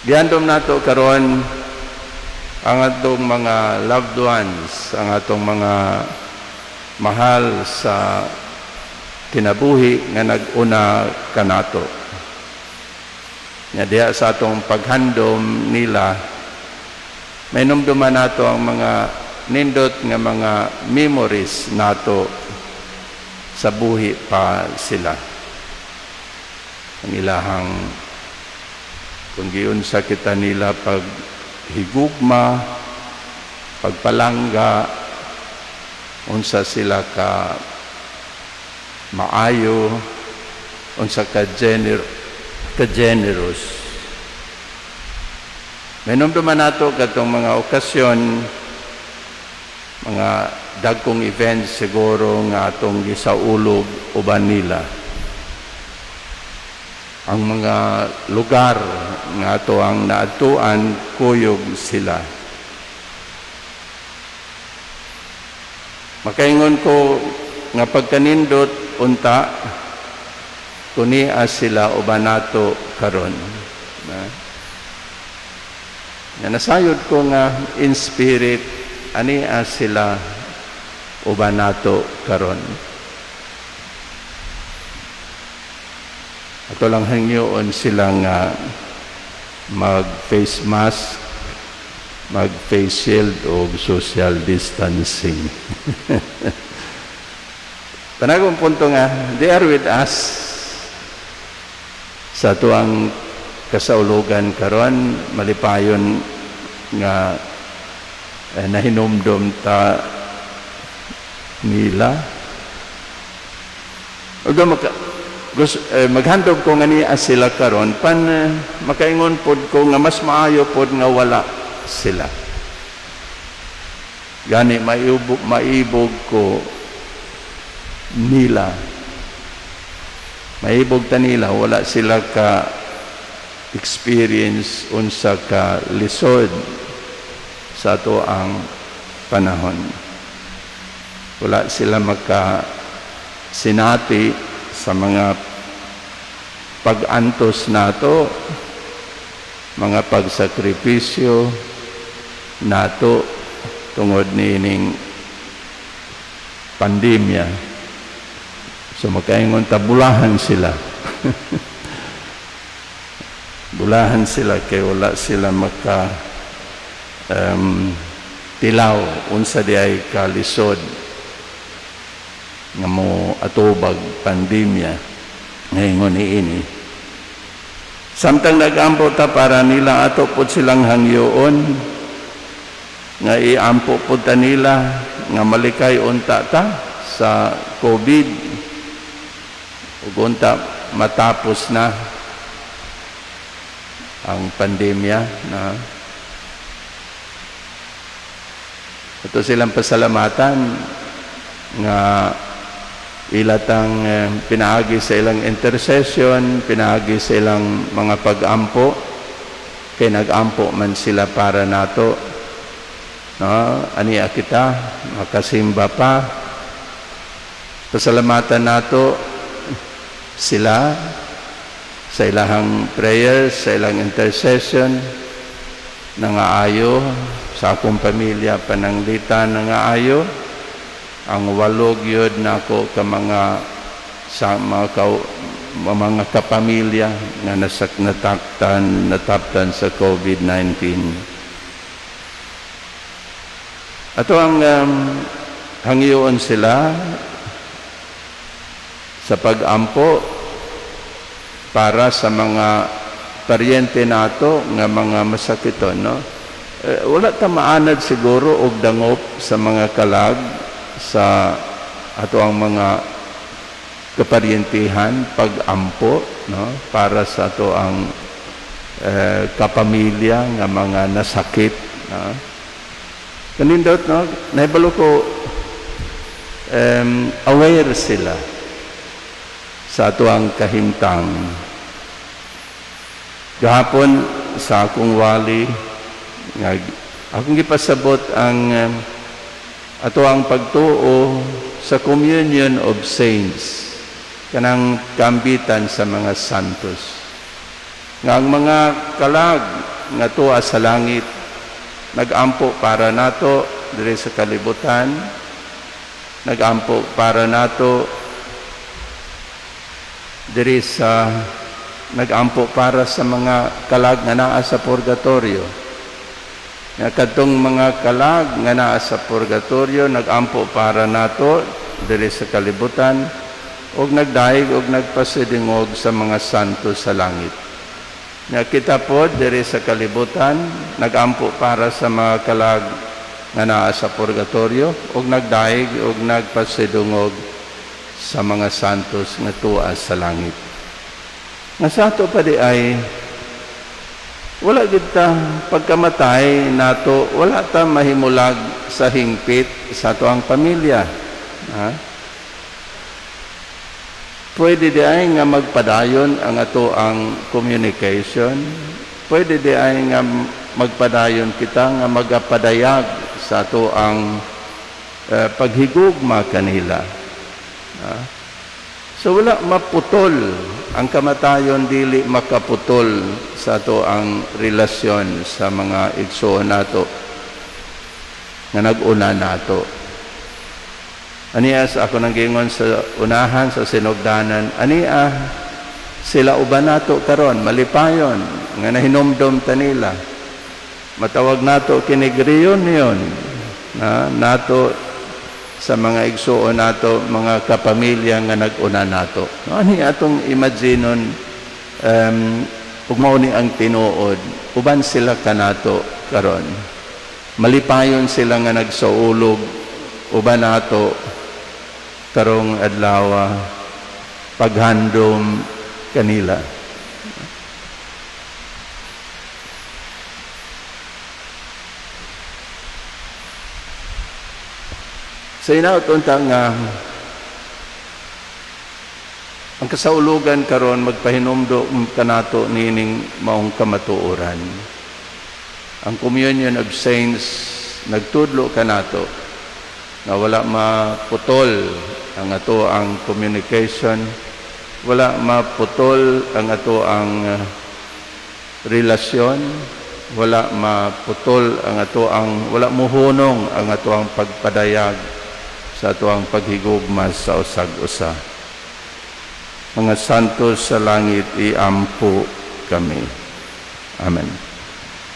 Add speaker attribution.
Speaker 1: Gihandom nato karon ang atong mga loved ones, ang atong mga mahal sa kinabuhi nga nag-una kanato. Nga diha sa atong paghandom nila, mahinumduman nato ang mga nindot nga mga memories nato sa buhi pa sila. Ang ilahang kung giunsa kita nila pag higugma, pagpalangga, unsa sila ka maayo, unsa ka generous. Mahinumduman nato katong mga okasyon, mga dagkong events siguro nga atong gisaulog uban nila. Ang mga lugar nga ato ang naadtuan kuyog sila. Makaingon ko nga pagkanindot unta kunia sila uban nato karon. Na, nga nasayod ko nga in spirit ania sila uban nato karon. Ato lang hangyoon sila nga mag face mask, mag face shield o social distancing. Panagong punto nga, they are with us sa tuang kasaulugan karon, malipayon nga nahinumdom ta nila. Although maghandom ko nga niya sila karon pan makaingon pod ko nga mas maayo pod nga wala sila. Gani maibog ko nila. Maibog ta nila, wala sila ka experience unsa ka lisod sa ato ang panahon. Wala sila maka sinati sa mga pag-antos nato, mga pagsakripisyo nato tungod niining pandemya. So makaingon ta, bulahan sila. Bulahan sila kay wala sila maka tilaw unsa di ay kalisod nga mo atubag pandemya ngayon niini. Samtang nagampo ta para nila, ato pod silang hangyoon nga iampo pod ta nila nga malikay unta ta sa COVID ug unta matapos na ang pandemya na. Ito silang pasalamatan nga ilatang pinaagi sa ilang intercession, pinaagi sa ilang mga pag-ampo, kay nag-ampo man sila para nato. No, aniya kita makasimba pa. Pasalamatan nato sila sa ilahang prayers, sa ilang intercession, nangaayo sa akong pamilya, pananglitan nangaayo ang walog yun nako ka mga sa mga, mga kapamilya nga nasak nataktan nataptan sa COVID-19. Ato ang hangyoon sila sa pag-ampo para sa mga paryente nato nga mga masakiton, no? Eh, wala ta maanad siguro og dangop sa mga kalag sa ato ang mga kaparyentihan pag-ampo, no, para sa ato ang kapamilya nga mga nasakit, no? Kanindot, no, nahibalo ko aware sila sa ato ang kahimtang. Gahapon sa akong wali nga akong gipasabot ang ato ang pagtuo sa communion of saints, kanang kambitan sa mga santos, nga ang mga kalag nga tuwa sa langit nagampo para nato diri sa kalibutan, nagampo para nato diri sa, nagampo para sa mga kalag nga naa sa purgatorio. Nga kadtong mga kalag nga naa sa purgatorio nagampo para nato diri sa kalibutan ug nagdayeg ug nagpasidungog sa mga santo sa langit. Nga kita pod diri sa kalibutan nagampo para sa mga kalag nga naa sa purgatorio ug nagdayeg ug nagpasidungog sa mga santos nga tuwa sa langit. Nga sa ato pa di ay wala gid ta, pagkamatay nato, wala ta mahimulag sa hingpit sa atoang pamilya. Ha? Pwede di ay nga magpadayon ang ato ang communication. Pwede di ay nga magpadayon kita nga magapadayag sa ato ang paghigugma kanila. Ha? So wala maputol ang kamatayon, dili makaputol sa ato ang relasyon sa mga igsoon nato nga nag-una nato. Aniya sa ako nang giingon sa unahan sa sinugdanan, ania sila uban nato karon malipayon nga nahinumdom ta nila. Matawag nato kinig reunion na nato sa mga igsuon nato, mga kapamilya nga nag-una nato. No, ani atong imaginon ug mao ni ang tinuod, uban sila kanato karon. Malipayon sila nga nagsaulog uban nato karong adlaw paghandom kanila. Sa inaot unta nga ang kasaulugan karon magpahinumdom kanato niining maong kamatuoran. Ang Communion of Saints nagtudlo kanato nga wala maputol ang ato ang communication, wala maputol ang ato ang relasyon, wala maputol ang ato ang, wala muhunong ang ato ang pagpadayag sa ato ang paghigugma sa usag-usa. Mga santos sa langit, iampo kami. Amen.